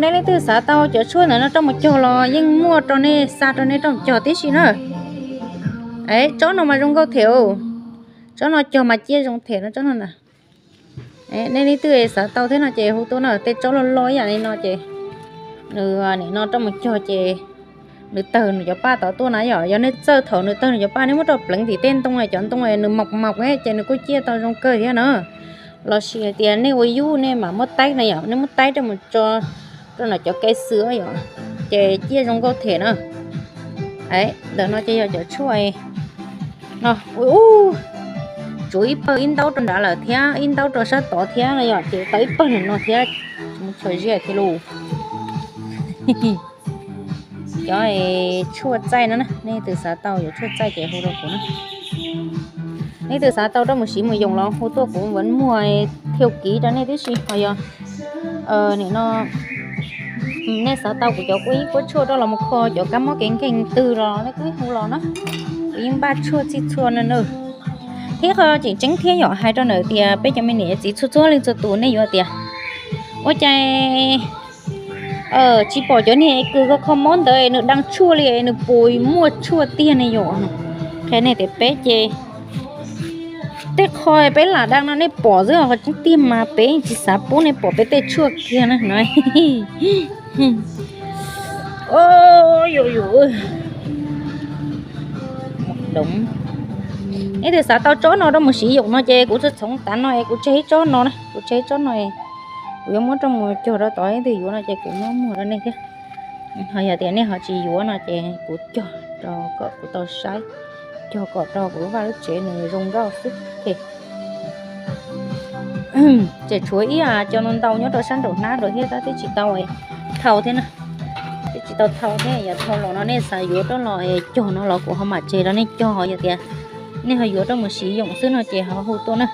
Nej leej twg xav tau cov tshuaj ntawm no rau mus cog los yeej muaj rau nej xa rau nej rau mus cog tib si na. Tsob no mas zoo nkauj thiab, tsob no cog mas ciaj zoo thiab no tsob no na. Nej leej twg xav tau thiab no ces hu tuaj na, tej tsob loj loj ib yam li no ces nws nim no rau mus cog ces nws tawg nws cov paj tod tuaj na yom. Yog nej txawj thaum nws tawg nws cov paj nej muab rau pleev tim tej ntoo, cov ntoo nws mos mos ces nws kuj ciaj tau zoo kawg thiab na. Los sis hais tias nej ua yub nej mam muab taib na yom, nej muab taib rau mus tso rau nram cov kev xwm yom, ces ciaj zoo nkauj thiab na. Ntawm no ces yog cov tshuaj no, tsuav ib pawg ib ntaub rau nrad lawm thiab ib ntaub rau sab tod thiab no yom, ces tau ib pawg ntawm no thiab, mus txhua ziaj thiab lauj. Cov tshuaj txaij no na, nej twg xav tau cov tshuaj txaij ces hu rau kuv na. Nej twg xav tau rau mus siv mus yoom los hu tuaj, kuv vam muag thiaj kiv rau nej tib si. Ho yog nim no nej xav tau kuv cov kuab ib kuab tshuaj rau los mus kho cov kab mob kev nkeeg twg los nej kuj hu los na, kuv yeej npaj tshuaj txhij txhua na na. Thiab qhov tseem ceeb thiab yom, hais rau ntawm tias peb cov me niam txiv txhua txhua leej txhua tus nej yuav tias ua cas tsis pom cov niag kws kho kho mob ntawd nws daj tshuaj li, nws puas muaj tshuaj tiag ne yom? Qhia nej tias peb ces tej qho peb lam daj no nej pom xwb, qhov tseeb tiag mas peb tsis xav pub nej pom peb tej tshuaj kiag na no. Nej twg xav tau tsob no rau mus siv yoom no ces kuv txhob txhoov tav no es kuv tseg ib tsob no na, kuv tseg ib tsob no, kuv yuav muab rau mus cog rau tod, nej twg yuav no ces kuv muab muag rau nej thiab. Ho yog tias nej ho tsis yuav no ces kuv cog rau kom kuv tau saib, cog kom rau kuv lub vaj lub tsev nws zoo nkauj xwb. Ces tshuav ib co ntau ntau nyob rau sab nraum hnab rau thiab tab twb tsis tau thau thiab na, twb tsis tau thau thiab. Yog thau los no nej xav yuav rau los cog no los kuv ho mam tseg rau nej cog. Yog tias nej ho yuav rau mus siv yoom xwb no ces ho hu tuaj na.